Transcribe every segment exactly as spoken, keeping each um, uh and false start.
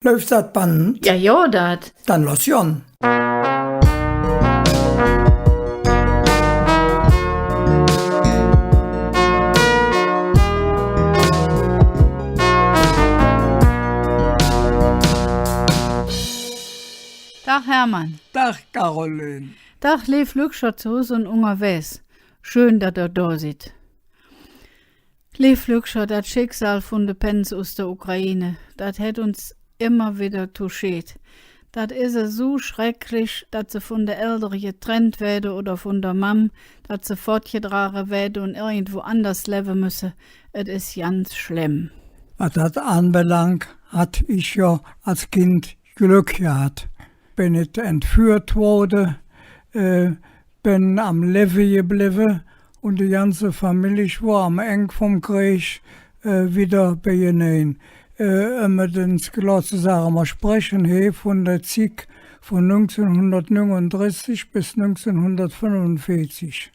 Läuf dat Band? Jo, jo, dat. Dann loss gonn. Dag, Hermann. Dag, Caroline. Dag, leev Lückcher zo Hus un ungerwägs. Schön, dat ehr do sid. Leev Lückcher, dat Schicksal vun de Pänz us der Ukraine, dat hät uns immer widder touchéet. Dat es esu schrecklich, dat se vun de Eldere getrennt wääde oder vun der Mamm, dat se fottgedrage wääde un irgendwo anders levve müsse. Et es ganz schlemm. Wat dat aanbelangt, hatt ich jo als Kind Glöck gehatt. Ben nit entführt woode, äh, ben am Levve geblevve un de ganze Famillich wor am Eng vum Kreeg, äh, widder beienein. Äh, öm et ens klor ze sage, mer spreche hee vun der Zigg vun nüngzehnhundertnüngunddressig bes nüngzehnhundertfünfunveezig.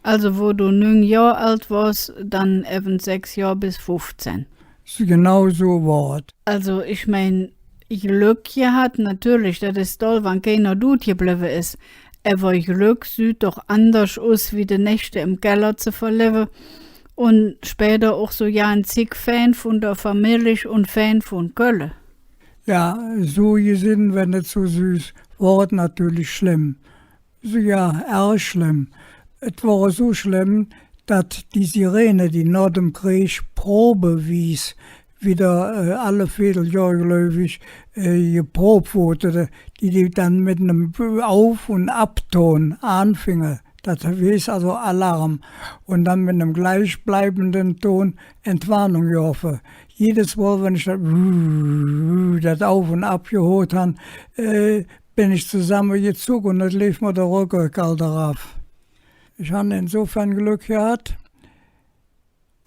Also, wo do nüng Johr ald wors, dann evvens sechs Johr bes fuffzehn. Su, genau su wor et. Also, ich mein, Glöck gehatt, natörlich, dat es doll, wann keiner dud geblevve es. Ävver Glöck süht doch anders us, wie de Nächte em Keller ze verlevve. Un späder och su, jo, en Zigg fään vun der Famillich un fään vun Kölle. Jo, su gesinn, wann et su sühs, wor et natörlich schlemm. Su, jo, ärg schlemm. Et wor esu schlemm, dat die Sirene, die noh dem Kreeg probewies widder, äh, alle Veedeljohr, gläuv ich, äh, geprob woodte, die, die dann met nem Auf- un Abton aanfinge, dat heiß also Alarm, un dann met nem gleichbleibende Ton Entwarnung gevve. Jedes Mol, wann ich dat, dat Auf un Ab gehoot han, äh, ben ich zesammegezuck un et leef mer der Rögge kald erav. Ich han insofern Glöck gehatt,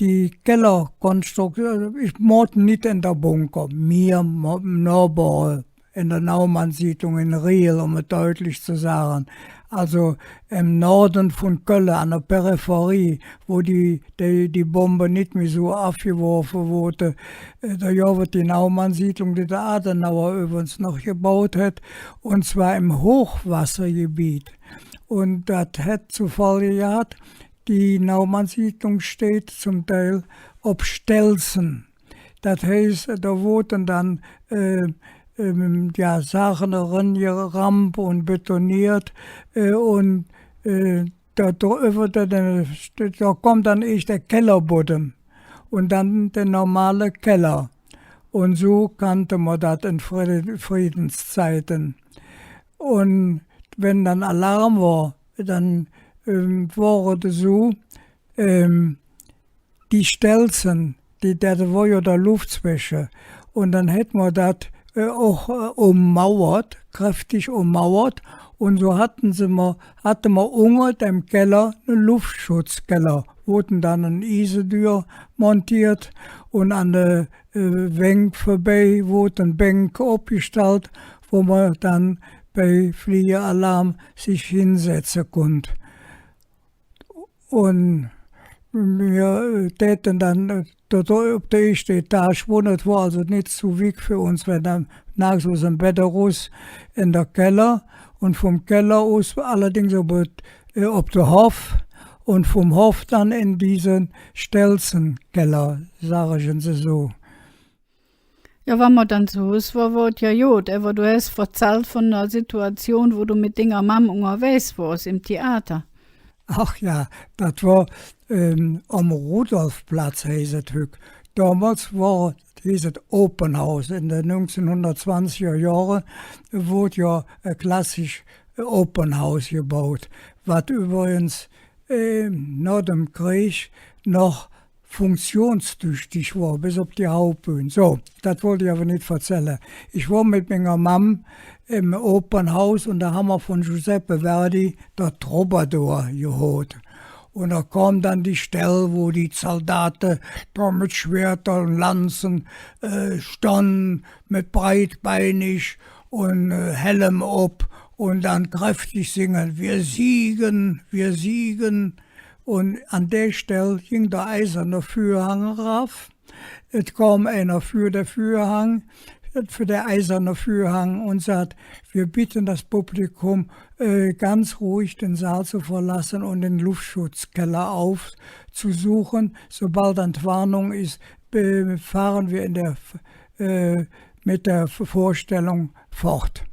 die Kellerkonstruktion, ich wohnte nit en der Bunker, mir, Mo-, Nohbau, en der Naumannsiedlung en Riehl, öm et deutlich ze sage. Also em Norde vun Kölle, an der Peripherie, wo die, die, die Bombe nit mih su avgeworfe woodte. Äh, do gov et die Naumannsiedlung, die der Adenauer üvvrigens noch gebaut hät, un zwar em Hochwassergebiet. Un dat hät zor Folg gehatt, die Naumannsiedlung steiht zom Deil op Stelze. Dat heiß, do woodte dann, äh, ähm, jo, Saache erengeramp un betoniert, äh, un, äh, do, do üvver de, de, do kütt dann eesch der Kellerboddem un dann der normale Keller. Un su kannt mer dat en Fre-, Friedenszeite. Un wann dann Alarm wor, dann, ähm, wor et su, ähm, die Stelze, die, dat wor jo der Luffzwesche. Un dann hät mer dat, äh, och, äh, ömmauert, kräftig ömmauert. Un su hatte se mer, hatte mer unger dem Keller ne Luffschutzkeller, woodte dann en Iesedür monteet un an de, äh, Wäng vörbei woodte Bänk opgestallt, wo mer dann bei Fliegeralarm sich hinsetze kunnt. Un mir däte dann, äh, do, do op der eeschte Etage wonne, et wor also nit zo wigg för uns, wann dann naaks us dem Bedd erus en der Keller un vum Keller us allerdings op et, äh, op der Hoff un vum Hoff dann en dise Stelzekeller, sag ich ens esu. Jo, wann mer dann zo Hus wor, wor et jo god, ävver do häs verzallt vun der Situation, wo do met dinger Mamm ungerwägs wors em Theater. Ach jo, dat wor, ähm, am Rudolfplatz, heiß et hügg. Domols wor, hieß et Opernhaus. En de nüngzehnhundertzwanziger Johre woodt jo e klassisch Opernhaus gebaut, wat üvvrigens, ähm, noh dem Kreeg noch funktionstüchtig wor, bes op die Hauptbühn. Su, dat wollt ich ävver nit verzälle. Ich wor met minger Mamm em Opernhaus un do han mer vun Giuseppe Verdi der Troubadour gehoot. Un do kom dann die Stell, wo die Zaldate do met Schwerter un Lanze, äh, stonn, met breitbeinig un, äh, Helm op un dann kräftig singe: „Wir siegen, wir siegen.“ Un an der Stell ging der eiserne Vürhang erav. Et kom einer vür der Vürhang, för der eiserne Vürhang un säht: „Wir bitten das Publikum, äh, ganz ruhig den Saal zu verlassen und den Luftschutzkeller aufzusuchen. Sobald Entwarnung ist, be-, fahren wir in der F-, äh, mit der F-, Vorstellung fort.“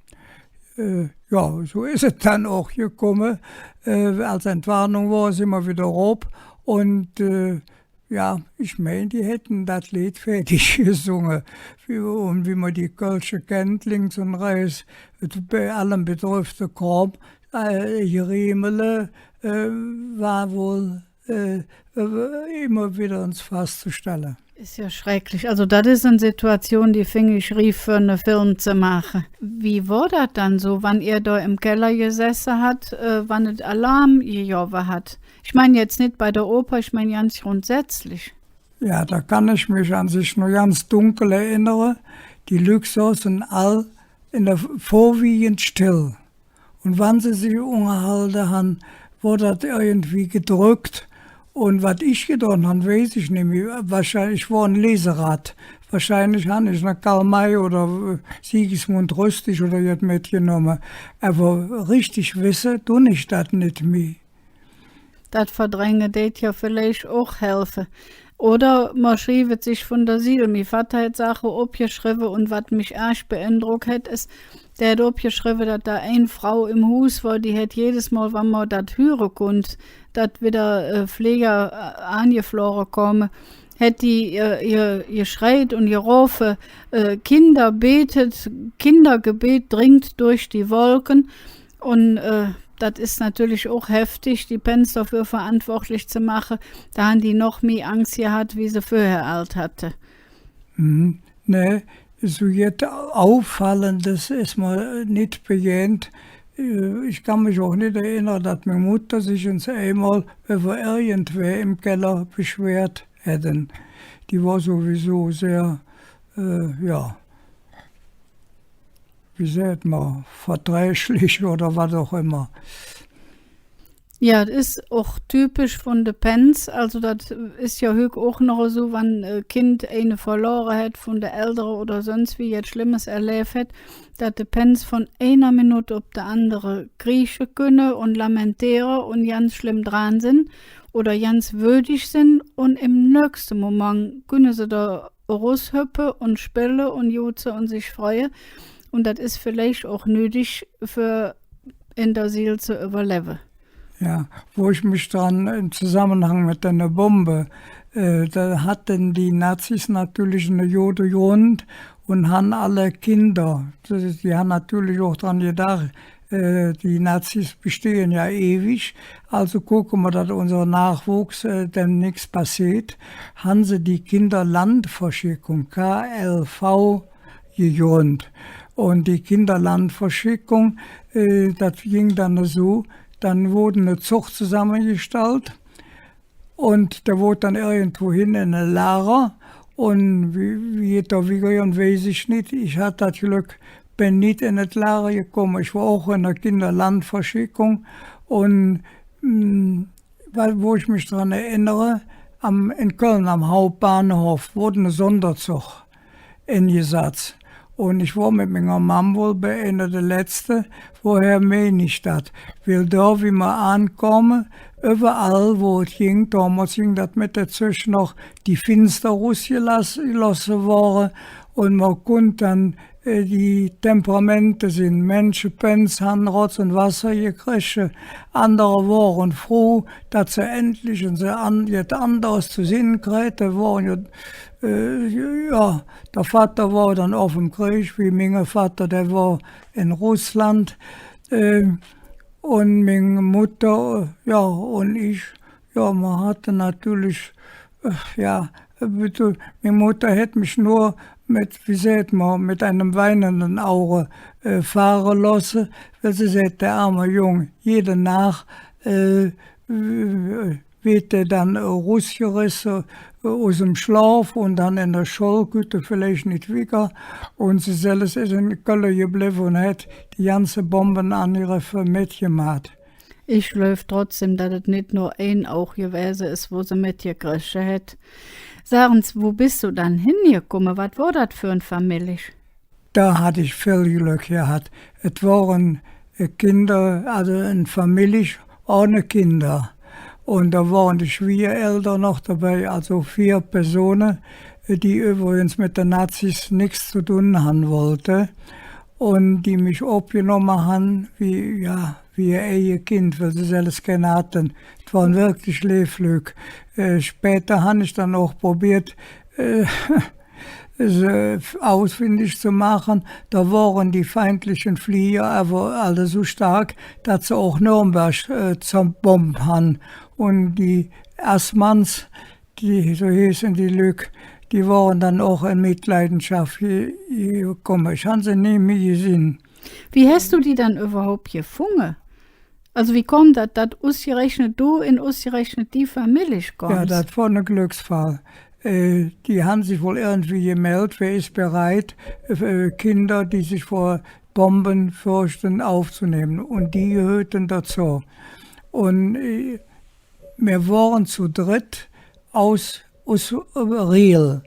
Äh, jo, su es et dann och gekumme. Äh, als Entwarnung wor, sin mer widder erop. Un, äh, jo, ich mein, die hätten dat Leed fäädig gesunge. Wie, un wie mer die Kölsche kennt, links un rechts, et, bei allem bedröppte Krom, äh, Geriemele, äh, wor wall äh, äh, immer widder ens fasszestelle. Es jo schrecklich. Alsu, dat es en Situation, die fing ich rief för ene Film ze maache. Wie wor dat dann su, wann ehr do em Keller gesesse hat, äh, wann et Alarm gegovve hat? Ich mein jetz nit bei der Oper, ich mein ganz grundsätzlich. Jo, do kann ich mich an sich nor ganz dunkel erennere. Die Lück soße all en der, vörwiegend stell. Un wann se sich ungerhalde han, wor dat irgendwie gedröck. Un wat ich gedon han, weiß ich nit mih. Wahrscheinlich, ich wor en Leseratt. Wahrscheinlich han ich ne Karl May oder, äh, Sigismund Rüstig oder jet metgenomme. Ävver richtig wesse dun ich dat nit mih. Dat Verdränge deit jo villeich och helfe. Oder mer schriev et sich vun der Siel. Mi Vatter hät Saache opgeschrevve, un wat mich ärg beendrock hät, es, dä hät opgeschrevve, dat do en Frau em Huus wor, die hät jedes Mol, wann mer dat hüre kunnt, dat widder, äh, Fleeger, äh, aangeflore kome, hät die, äh, ge-, geschreit un gerofe, äh: „Kinder, betet, Kindergebet dringt durch die Wolken.“ Un, äh, dat es natörlich och heftig, die Pänz doför verantwortlich ze maache. Do han die noch mih Angs gehat, wie se vörher ald hatte. Mhm. Nä, su jet Auffallendes es mer nit begähnt. Äh, ich kann mich och nit erennere, dat ming Mutter sich ens eimol üvver irgendwä em Keller beschwert hätte. Die wor sowieso sehr, äh, jo, wie säht mer, verdräglich oder wat och immer. Jo, dat es och typisch vun de Pänz. Alsu, dat es jo hügg och noch esu, wann e Kind eine verlore hät vun de Eldere oder söns wie jet Schlemmes erläv hät, dat de Pänz vun einer Minutt op de andere kriesche künne un lamenteere un ganz schlemm dran sin oder ganz wödig sin. Un em nöchste Moment künne se do erushöppe un spille un juchze un sich freue. Un dat es villeich och nüdig, för en der Siel ze üvverlevve. Jo, wo ich mich dran, em Zosammehang met denne Bombe, äh, do hatte die Nazis natörlich ene gode Grund un han alle Kinder, dat es, die han natörlich och dran gedaach, äh, die Nazis bestehe jo ewig, alsu gucke mer, dat unser Nachwuchs, äh, däm nix passeet, han se die Kinderlandverschickung, K L V, gegründt. Un die Kinderlandverschickung, äh, dat ging dann esu, dann woodt ene Zog zosammegestallt un dä woodt dann irgendwohin en e Lager. Un wie, wie et do wigger gonn, weiß ich nit. Ich hatt dat Glöck, ben nit en et Lager gekumme. Ich wor och en der Kinderlandverschickung. Un, mm, wa-, wo ich mich dran erennere, am, en Köln am Hauptbahnhoff woodt ene Sonderzog engesatz. Un ich wor met minger Mamm wall bei einer der letzte. Woher mein ich dat? Weil do, wie mer aankome, üvverall, wo et ging, domols ging dat met de Zög noch, die Finster erusgelass-, gelooße wore un mer kunnt dann, äh, die Temperamente sinn. Manche Pänz han Rotz un Wasser gekresche, andere wore fruh, dat se endlich en se an-, jet anderes ze sinn kräte, wore jo, äh, jo, der Vatter wor dann op dem Kreeg, wie minge Vatter, dä wor en Russland, äh, un ming Mutter, jo, un ich, jo, mer hatte natörlich, äh, jo, äh, bitte, ming Mutter hät mich nor met, wie säht mer, met einem weinenden Auge, äh, fahre looße, weil se säht, der ärme Jung, jede Naach, äh, äh, weed dä dann erusgeresse, äh, usem Schlauf un dann en der Schull kütt hä villeich nit wigger. Un se selvs es en Kölle geblevve un hät die ganze Bombenangreffe metgemaht. Ich gläuv trotzdäm, dat et nit nor ein Aug gewäse es, wo se metgekresche hät. Sag ens, wo bes do dann hingekumme? Wat wor dat för en Famillich? Do hatt ich vill Glöck gehatt. Et wore, äh, Kinder, alsu en Famillich ohne Kinder. Un do wore de Schwiegerelder noch dobei, alsu veer Persone, äh, die üvvrigens met de Nazis nix ze dun han wollte un die mich opgenomme han wie, jo, wie eige Kind, weil se selvs kein hatte. Et wore wirklich leev Lück. Äh, späder han ich dann och probeet, äh, se ausfindig ze maache. Do wore die feindliche Flieger ävver all esu stark, dat se och Nürnberg, äh, zerbomb han. Un die Assmanns, die, su heeße die Lück, die wore dann och en Mitleidenschaff ge-, gekumme. Ich han se nie mih gesinn. Wie häs do die dann üvverhaup gefunge? Alsu, wie kütt dat, dat usgerechnet do en usgerechnet die Famillich küss? Jo, dat wor ene Glöcksfall. Äh, die han sich wall irgendwie gemeldt, wer es bereit, äh, Kinder, die sich vör Bombe fürchte, opzenumme. Un die gehööte dozo. Un, äh, mir wore zo drett us, us, äh, Riehl.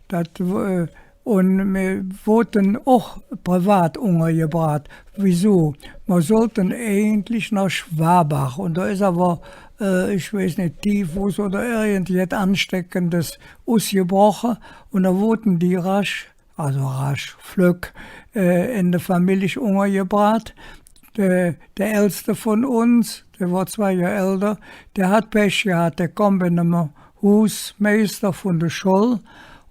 Dat, äh, un mir woodte och privat ungergebraht. Wiesu? Mer sollte eigentlich noh Schwabach. Un do es ävver, äh, ich weiß nit, Typhus oder irgendjet Ansteckendes usgebroche. Un do woodte die rasch, alsu rasch, flöck, äh, en de Famillich ungergebraht. Dä, dä Äldste vun uns, dä wor zwei Johr älder, dä hät Pech gehatt, dä kom bei enem Huusmeister vun der Schull.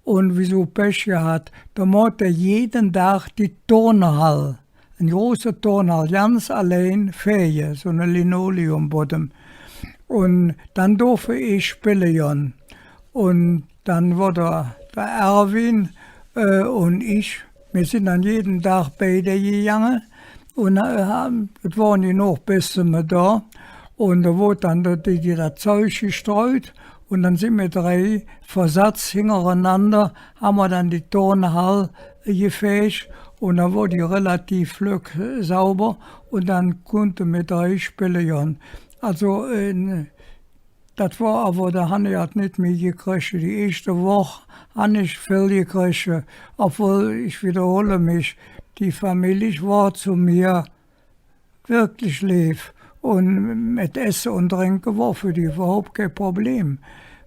Un wiesu Pech gehatt? Do moot dä jeden Dag die Turnhall, en große Turnhall, ganz allein fäge, su ene Linoleumboddem. Un dann dorf ich spille gonn. Un dann wor der, der Erwin, äh, un ich, mir sin dann jeden Dag beide gegange. Un, äh, et wore genog Besseme do. Un do woodt dann die, die, dat Zeug gestreut. Un dann sin mir drei versatz hingerenander, han mer dann die Turnhall gefäg. Un dann wor die relativ flöck, äh, sauber. Un dann kunnte mir drei spille gonn. Alsu, äh, Dat wor ävver, do han ich dat nit mih gekräge. Die eeschte Woch han ich vill gekräge, obwohl, ich widderhole mich, die Famillich wor zo mir wirklich leev. Un met Esse un Drinke wor för die üvverhaup kei Problem.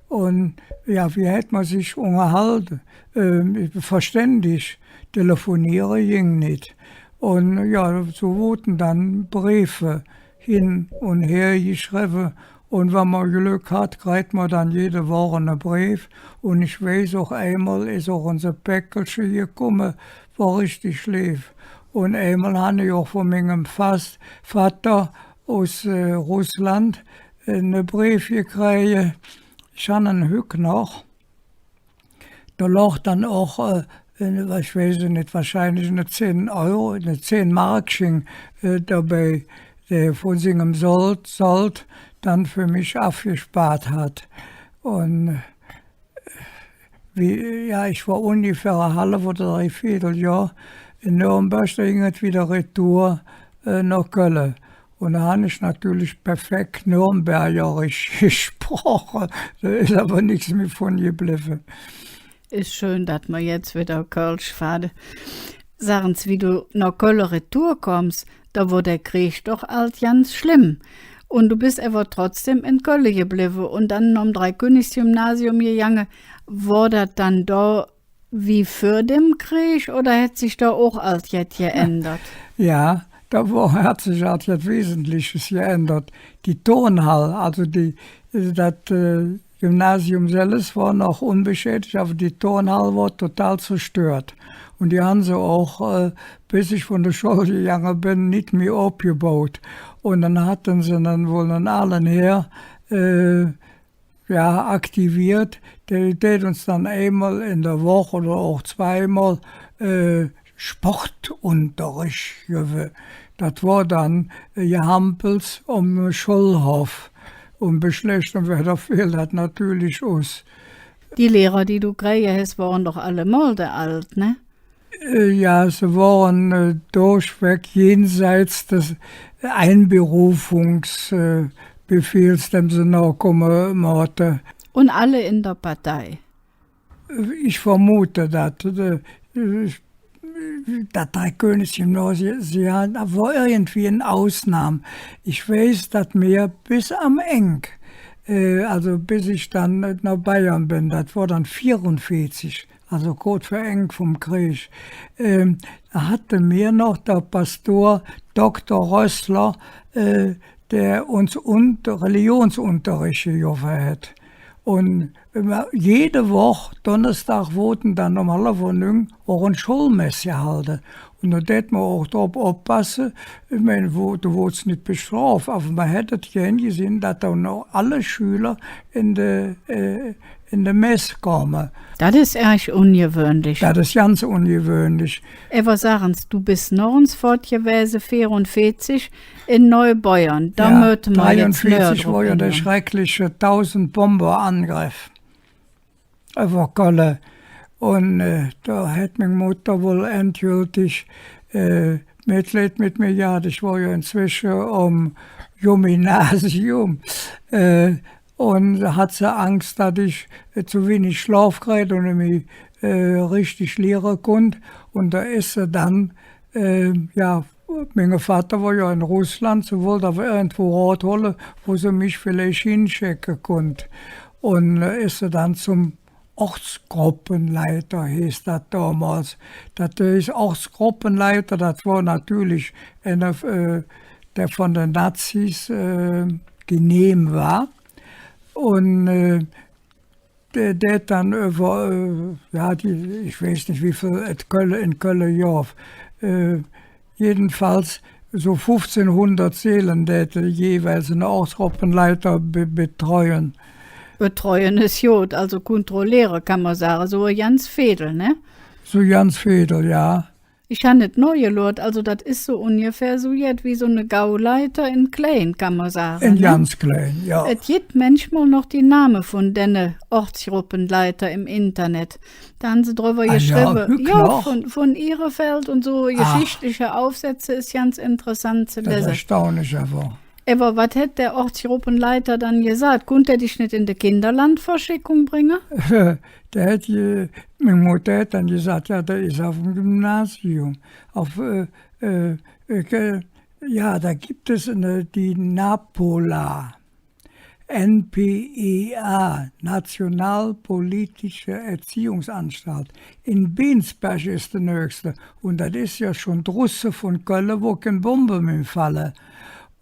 Un jo, wie hät mer sich ungerhalde? Ähm, verständig, telefoniere ging nit. Un jo, su woodte dann Breefe hin un her geschrevve. Un wann mer Glöck hät, kräht mer dann jede Woch ene Breef. Un ich weiß och, eimol es och unse Päckelche gekumme, wor richtig leev. Un eimol han ich och vun mingem Fas-, Vatter us, äh, Russland, äh, ene Breef gekräge. Ich han en hügg noch. Do log dann och, äh, en, ich weiß et nit, wahrscheinlich ene zehn Euro, ene zehn Marksching, äh, dobei, dä hä vun singem Sold, Sold dann för mich avgespaat hät. Un, äh, wie, jo, ich wor ungefähr e halv oder drei Veedel Johr en Nürnberg, do ging et widder retour, äh, noh Kölle. Un do han ich natörlich perfek Nürnbergerisch gesproche. Do es ävver nix mih vun geblevve. Es schön, dat mer jetz widder Kölsch faade. Sag ens, wie do noh Kölle retour küss, do wor der Kreeg doch ald ganz schlemm. Un do bes ävver trotzdäm en Kölle geblevve un dann nohm Dreikönigsgymnasium gegange. Wor dat dann do wie vör dem Kreeg oder hät sich do och ald jet geändert? Jo, do wor, hät sich ald jet Wesentliches geändert. Die Turnhall, alsu die, äh, dat, äh, Gymnasium selvs wor noch unbeschädig, ävver die Turnhall wor total zerstürt. Un die han se och, äh, bes ich vun der Schull gegange ben, nit mih opgebaut. Un dann hatte se dann wall ene ale Häär, äh, jo, aktiviert. Dä dät uns dann eimol en der Woch oder och zweimol, äh, Sportungerreech gevve. Dat wor dann, äh, Gehampels om Schullhoff. Un bei schläächtem Wedder feel dat natörlich us. Die Lehrer, die do kräge häs, wore doch allemol de Ald, ne? Äh, jo, se wore, äh, durchweg jenseits des Einberufungs-, äh, Befehls, dem se nohkumme moote. Un alle en der Partei? Ich vermute dat. Äh, ich, Dat Dreikönigsgymnasium, dat wor irgendwie en Usnahm. Ich weiß, dat mir bes am Eng, äh, alsu bes ich dann, äh, noh Bayern ben, dat wor dann veerunveezig, alsu koot vör Eng vum Kreeg, ähm, do hatt mir noch der Pastur Doktor Rössler, äh, dä uns un-, Religionsunterrich gegovve hät. Un jede Woch, Donnersdag, woodt dann öm halver nüng och en Schullmess gehalde. Un do dät mer och drop oppasse, ich mein, wo, do woodts nit bestrof, ävver mer hät et gään gesinn, dat do noch alle Schüler en de, äh, en de Mess kome. Dat es ärg ungewöhnlich. Dat es ganz ungewöhnlich. Ävver sag ens, do bes noch ens fott gewäse, veerunveezig, en Neubeuern. Do mööte mer jetz näher drop engonn. Dreiunveezig wor jo der schreckliche Tausendbomberangreff üvver Kölle. Un, äh, do hät ming Mutter wall endgültig, äh, Metleid met mir gehatt. Ich wor jo inzwesche om Gymnasium. Äh, Un do hatt se Angs, dat ich, äh, ze winnig Schlof kräg un nit mih, äh, richtig liere kunnt. Un do es se dann, äh, jo, minge Vatter wor jo en Russland, se wollt ävver irgendwo Rod holle, wo se mich villeich hinschecke kunnt. Un, äh, es se dann zom Ortsgruppenleiter, heeß dat domols. Dat heeß Ortsgruppenleiter, dat wor natörlich einer, äh, dä vun de Nazis, äh, genehm wor. Un, äh, dä, dä dät dann üvver, äh, jo, die, ich weiß nit, wie vill et Kölle, en Kölle gov. Äh, jedenfalls su fuffzehnhundert Seele dät dä jeweils ene Ortsgruppenleiter be-, betreue. Betreue es god, alsu kontrolleere kann mer sage, su e ganz Veedel, ne? Su e ganz Veedel, jo. Ich han et nohgelort, alsu dat es su ungefähr su jet wie su ene Gauleiter en klein, kann mer sage, ne? En ganz klein, jo. Et gitt mänchmol noch die Name vun denne Ortsgruppenleiter em Internet. Do han se drüvver geschrevve, jo, vun, vun Ihrefeld un su geschichtliche Aufsätze, es ganz interessant ze lese. Dat es erstaunlich, ävver. Ävver wat hät der Ortsgruppenleiter dann gesaht? Kunnt hä dich nit en de Kinderlandverschickung bränge? Dä hät, äh, ming Mutter hät dann gesaht, jo, dä es op dem Gymnasium. Op, äh, äh, äh, jo, do gitt et ene, die NAPOLA, N P E A, Nationalpolitische Erziehungsanstalt. En Bensberg es de nöhste. Un dat es jo ald drusse vun Kölle, wo kein Bombe mih falle.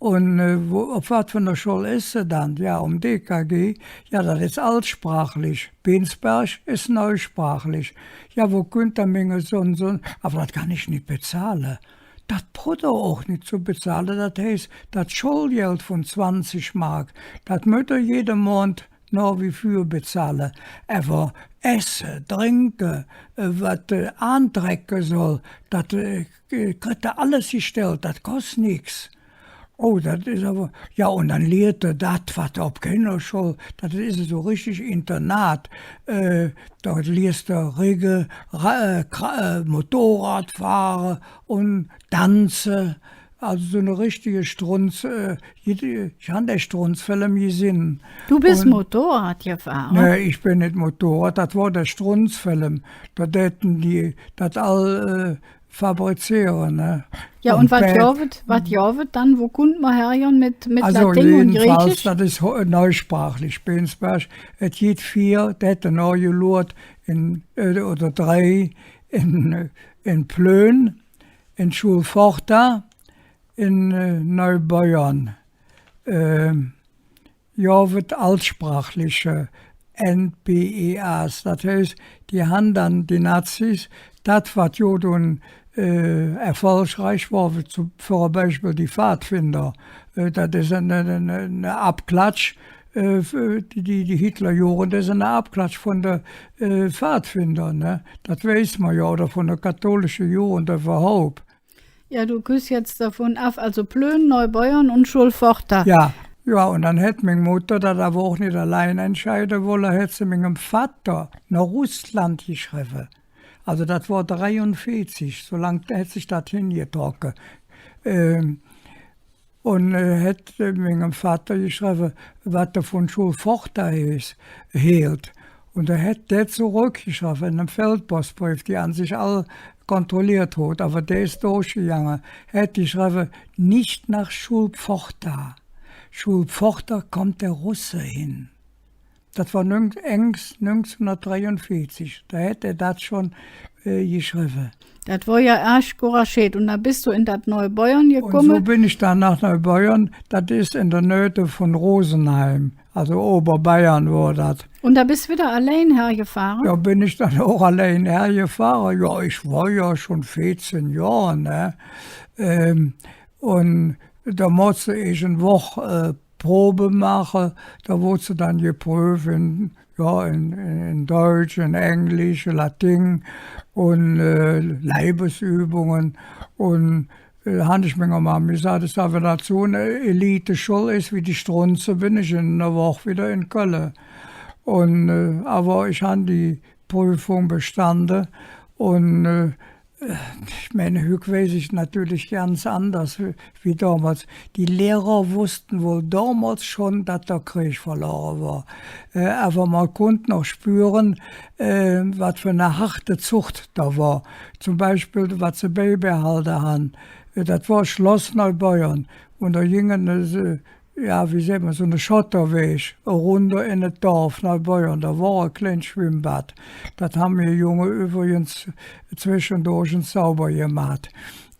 Un, äh, wo, op wat för ener Schull es hä dann? Jo, om D K G. Jo, dat es altsprachlich. Bensberg es neusprachlich. Jo, wo künnt dann minge Sonn, Sonn, ävver dat kann ich nit bezahle. Dat bruch hä och nit ze bezahle. Dat heiß, dat Schullgeld vun zwanzig Mark, dat mööt hä jede Mond noh wie vür bezahle. Ävver Esse, Drinke, äh, wat, äh, aantrecke soll, dat, äh, kritt hä alles gestellt, dat koss nix. Oh, dat es ävver, jo, un dann liert hä dat, wat hä op keiner Schull, dat es su richtig Internat. Äh, do liers de Rigge, Ra-, äh, Kra-, äh, Motorrad fahre un danze. Alsu su ene richtige Strunz, äh, ich han der Strunz-Film gesinn. Do bes Motorrad gefahre? Nä, ich ben nit Motorrad, dat wor der Strunz-Film. Do däte die dat all, äh, fabriziere, ne? Jo, un wat gov et, wat gov et dann, wo kunnt mer hergonn met, met Lating un Griechisch? Dat es neusprachlich, Bensberg. Et gitt veer, dä hät hä nohgelort, en, äh, oder drei, en, äh, en Plön, en Schulpforta, en, äh, Neubeuern. Ähm, jo, weed altsprachliche N P E As. Dat heiß, die han dann, die Nazis, dat, wat god un, äh, erfolgreich wor, för e Beispill die Pfadfinder. Äh, dat es ene, ene, ene Abklatsch, äh, die, die Hitlerjugend es ene Abklatsch vun de, äh, Pfadfinder, ne? Dat weiß mer jo, oder vun de katholische Jugend üvverhaup. Jo, do küss jetz dovun av, alsu Plön, Neubeuern un Schulpforta. Jo, jo, un dann hät ming Mutter dat ävver och nit allein entscheide wolle, hät se mingem Vatter noh Russland geschrevve. Alsu dat wor dreiunveezig, su lang hät sich dat hingetrocke. Ähm, un, äh, hät, äh, mingem Vatter geschrevve, wat hä vun Schulpforta heeß, heeld. Un do hät dä zoröckgeschrevve en enem Feldpostbreef, die an sich all kontrolleet hät, ävver dä es durchgegange. Hä hät geschrevve: „Nicht nach Schulpforta. Schulpforta kommt der Russe hin.“ Dat wor nüng-, engs nüngzehnhundertdreiunveezig. Do hät hä dat schon, äh, geschrevve. Dat wor jo ärg couragiert. Un do bes do en dat Neubeuern gekumme? Un su ben ich dann noh Neubeuern. Dat es en der Nöh vun Rosenheim, alsu Oberbayern wor dat. Un do bes do widder allein hergefahre? Do ben ich dann och allein hergefahre. Jo, ich wor jo schon veezehn Johr, ne? Ähm, un do moots de eets en Woch, äh, Probe maache, do woodts de dann gepröf en, jo, en, en, en Deutsch, en Englisch, Lating un, äh, Leibesübungen. Un, äh, han ich minger Mamm gesaht, ich sage, wann dat su en Eliteschull es wie die Strunze, ben ich en ener Woch widder en Kölle. Un, äh, ävver ich han die Prüfung bestande un, äh, Ich meine, hügg weiß ich natürlich ganz anders wie, wie domols. Die Lehrer woosste wall domols schon, dat der Kreeg verlore wor. Äh, ävver mer kunnt noch spüre, äh, wat för ene harte Zuch do wor. Zom Beispill, wat se beibehalde han, äh, dat wor Schloss Neubeuern. Un do gingk et, äh, jo, wie säht mer, su ene Schotterwäg, erunder en et Dorf Neubeuern, do wor e klein Schwemmbad. Dat han mir Junge üvvrigens zweschendurch sauber gemaht.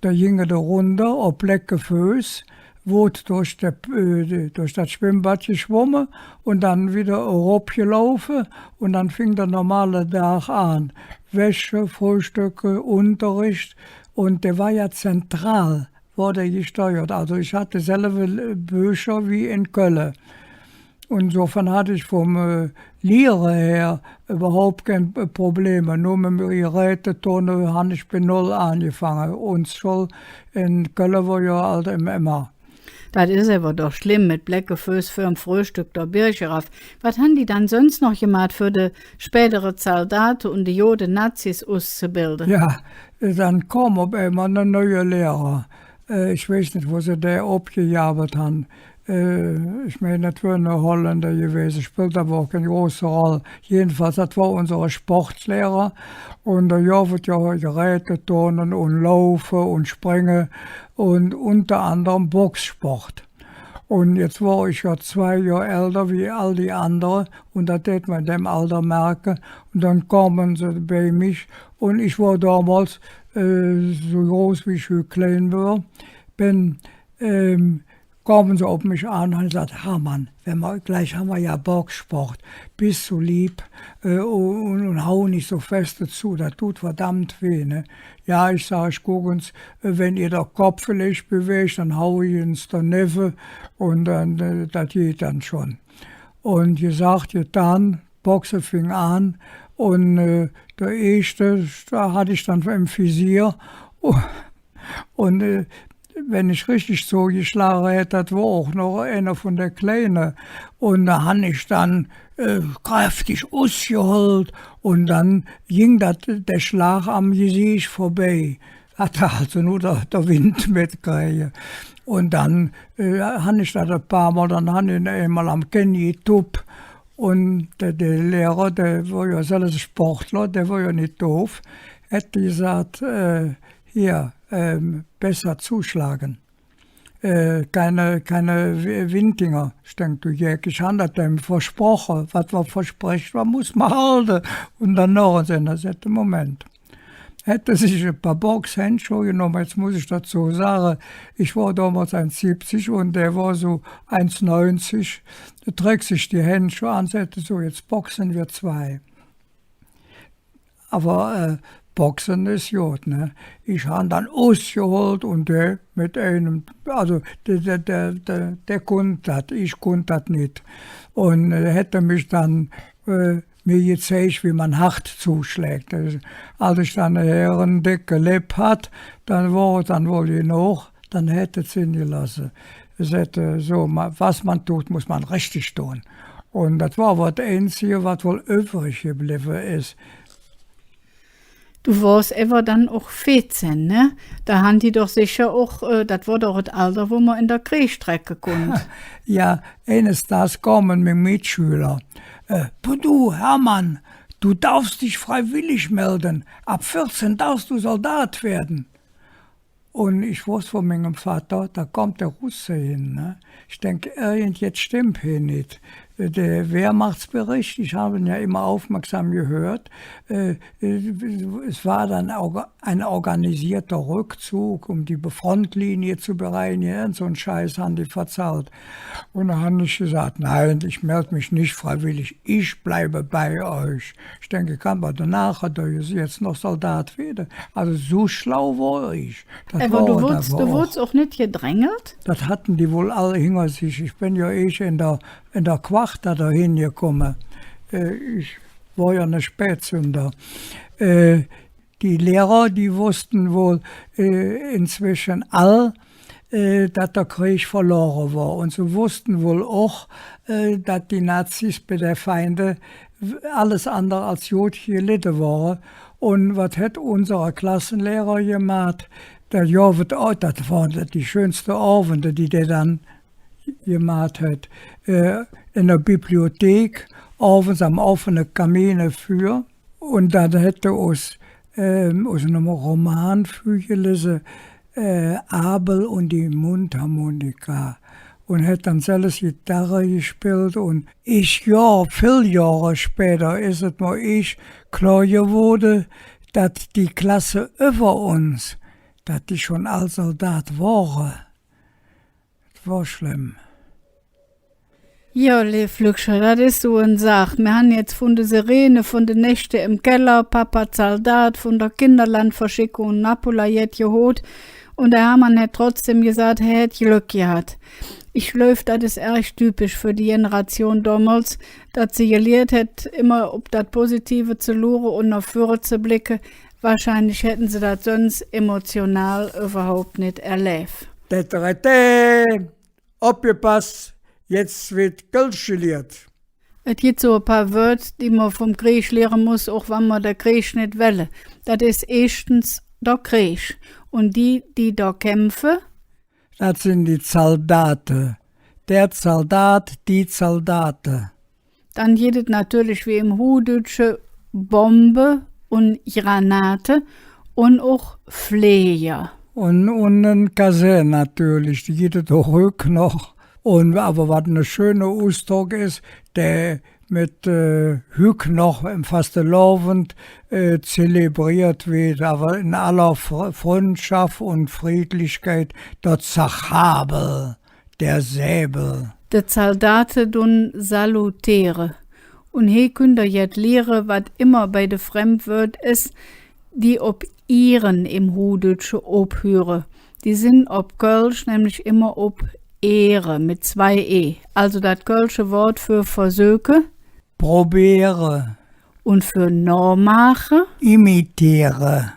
Do gingk et erunder op blecke Föß, woodt durch de, äh, durch dat Schwemmbad geschwomme un dann widder eropgelaufe un dann fing der normale Dag aan. Wäsche, Fröhstöcke, Unterricht un dä wor jo zentral woodt gesteuert. Alsu ich hatt deselve Böcher wie en Kölle. Insofern hatt ich vum, äh, Liere her üvverhaup kein, äh, Probleme. Nor met dem Geräteturne han ich bei null aangefange. Uns Schull en Kölle wor jo ald em Emmer. Dat es ävver doch schlemm, met blecke Föß vürm Fröhstöck der Birch erav. Wat han die dann söns noch gemaht, för de spädere Zaldate un de gode Nazis uszebilde? Jo, äh, dann kom op eimol ene neue Lehrer. Äh, ich weiß nit, wo se dä opgegabelt han. Äh, ich mein, dat wör ene Holländer gewäse, spillt ävver och kein große Roll. Jedenfalls, dat wor unse Sportlehrer. Un do gov et jo Geräteturne un Laufe un Springe un unter anderem Boxsport. Un jetz wor ich jo zwei Johr älder wie all die andere un dat dät mer en däm Alder merke. Un dann kome se bei mich un ich wor domols, äh, su groß wie ich hügg klein wor, ben, ähm, kome se op mich aan un han gesaht: „Hermann, wann mer, glich han mer jo Boxsport, bes su leev, äh, un, un hau nit su feste zo, dat deit verdammp wih, ne?“ „Jo“, ich sag, „ich guck ens, äh, wann ehr der Kopp villeich bewäg, dann hau ich ens donevve un dann, äh, dat geiht dann schon.“ Un gesaht, gedan, Boxe fing aan un, äh, der eeschte, do hatt ich dann em Visier. Un, äh, wann ich richtig zogeschlage hätt, dat wor och noch einer vun de Kleine. Un do han ich dann, äh, kräftig usgehollt un dann ging dat, der Schlag am Geseech vörbei. Hatt alsu nor der, der Wind metkräge. Un dann, äh, han ich dat e paar Mol, dann han ich en eimol am Kenn getupp. Un der, der Lehrer, dä wor jo selvs Sportler, dä wor jo nit doof, hät gesaht, äh, „Hier, ähm, besser zuschlagen. Äh, keine, keine Wi-, Winddinger.“ Ich denk, du Jeck, ich han dat däm versproche. Wat mer versprich, dat muss mer halde. Un dann noch ens, do säht hä: „Moment.“ Hät sich e paar Boxhändschoh genomme. Jetz muss ich dozo sage, ich wor domols eins sibbzig un dä wor su eins neunzig. Dä trök sich die Händschoh aan, säht: „Su, jetz boxe mer zwei.“ Ävver, äh, Boxe es god, ne? Ich han dann usgehollt un dä met einem, alsu, dä, dä, dä, dä, dä kunnt dat, ich kunnt dat nit. Un, äh, hät mich dann, äh, mir gezeig, wie mer hart zoschläg. Äh, als ich dann en decke Lepp hatt, dann wor et dann wall genog, dann hät hä et sin gelooße. Hä säht, äh, „Su, ma-, wat mer deit, muss mer richtig dun.“ Un dat wor ävver et Einzige, wat wall üvvrig geblevve es. Do wors ävver dann och veezehn, ne? Do han die doch secher och, äh, dat wor doch et Alder, wo mer en der Kreeg trecke kunnt. Jo, eines Dags kome ming Metschüler. Äh, „Pardon, Hermann, „Du darfst dich freiwillig melden. Ab vierzehn darfst du Soldat werden.“ Un ich woss vun mingem Vatter, do kütt der Russe hin, ne? Ich denk, irgendjet stemmp hee nit. Der Wehrmachtsbericht, ich hab en jo immer aufmerksam gehört, äh, äh, et wor dann och ein organisierter Rückzug, öm die Frontlinie ze bereinigen, su ene Scheiß han die verzallt. Un do han ich gesaht: „Nein, ich meld mich nit freiwillig, ich bleibe bei euch.“ Ich denk, ich kann bei der Nache, do jetz noch Soldat weede. Also su schlau wor ich. Dat Ävver do wor woods, do wor woods och nit gedrängelt? Dat hatte die wall all hinger sich. Ich ben jo eesch en der, en der Quarta do hingekumme. Äh, ich wor jo ne Spätsünder. Äh, die Lehrer, die wosste wall, äh, inzwesche all, äh, dat der Kreeg verlore wor. Un se wosste wall och, äh, dat die Nazis bei de Feinde w-, alles andere als god geledde wore. Un wat hät unse Klasselehrer gemaht? Dat, jo, wat, oh, dat wore die schönste Ovende, die dä dann gemaht hät. Äh, en der Bibliothek, ovends am offene Kamin e Füür. Un dann hät hä us, ähm, us enem Roman vürgelese, äh, Abel und die Mundharmonika. Un hät dann selvs Gitarre gespillt. Un ich, jo, vill Johre späder es et mer eesch klor gewoode, dat die Klasse üvver uns, dat die schon all Soldat wore. Et wor schlemm. Jo, leev Lückcher, dat es su en Saach. Mir han jetz vun de Sirene, vun de Nächte em Keller, Papa Zaldat, vun der Kinderlandverschickung, Napola jet gehoot. Un der Hermann hät trotzdäm gesaht, hä hät Glöck gehat. Ich gläuv, dat es ärg typisch för die Generation domols, dat se geliert hät, immer op dat Positive ze luure un noh vürre ze blecke. Wahrscheinlich hätte se dat söns emotional üvverhaup nit erläv. Täterätä, opgepass, jetz weed Kölsch geliert. Et gitt su e paar Wööd, die mer vum Kreeg liere muss, och wann mer der Kreeg nit welle. Dat es eeschtens der Kreeg. Un die, die do kämpfe? Dat sin die Zaldate. Der Zaldat, die Zaldate. Dann gitt et natörlich wie em Huhdütsche Bombe un Granate un och Fleeger. Un, un en Kasään natörlich, die gitt et och hügg noch. Un ävver wat ne schöne Usdrock es, dä met, äh, hügg noch em Fastelovend, äh, zelebreet weed, ävver en aller Fr-, Fründschaff un Friedlichkeit, der Zerchabel. Der Säbel. De Zaldate dun saluteere. Un hee künnt ehr jet liere, wat immer bei de Fremdwööd es, die op ieren em Huhdütsche ophüre. Die sin op Kölsch nämlich immer op eere met zwei e. Alsu dat kölsche Wood för versöke. Probeere. Un för nohmaache. Imiteere.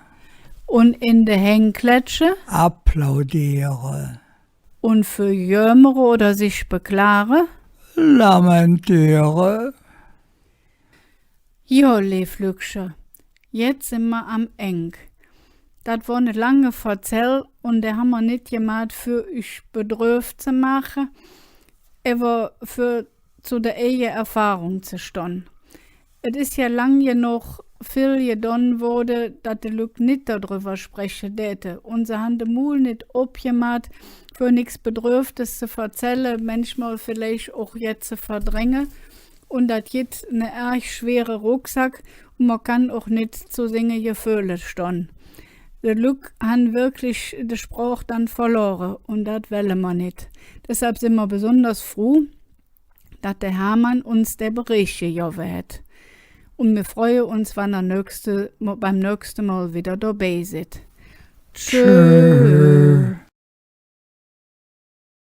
Un en de Häng klatsche. Applaudeere. Un för jömere oder sich beklage? Lamentiere. Jo, leev Lückcher, jetz sin mer am Eng. Dat wor ne lange Verzäll un dä han mer nit gemaht, för üch bedröv ze maache, ävver för zo der eige Erfahrung ze stonn. Et es jo lang genog vill gedon woode, dat de Lück nit dodrüvver spreche däte. Un se han de Mul nit opgemaht, för nix Bedrövtes ze verzälle, mänchmol villeich och jet ze verdränge. Un dat gitt ne ärg schwere Rucksack, un mer kann och nit zo singe Geföhle stonn. De Lück han wirklich de Sproch dann verlore, un dat welle mer nit. Deshalb sin mer besonders fruh, dat der Hermann uns dä Bereech gegovve hät. Un mir freue uns, wann ehr nöchste, beim nöchste Mol widder dobei sid. Tschö. Tschö.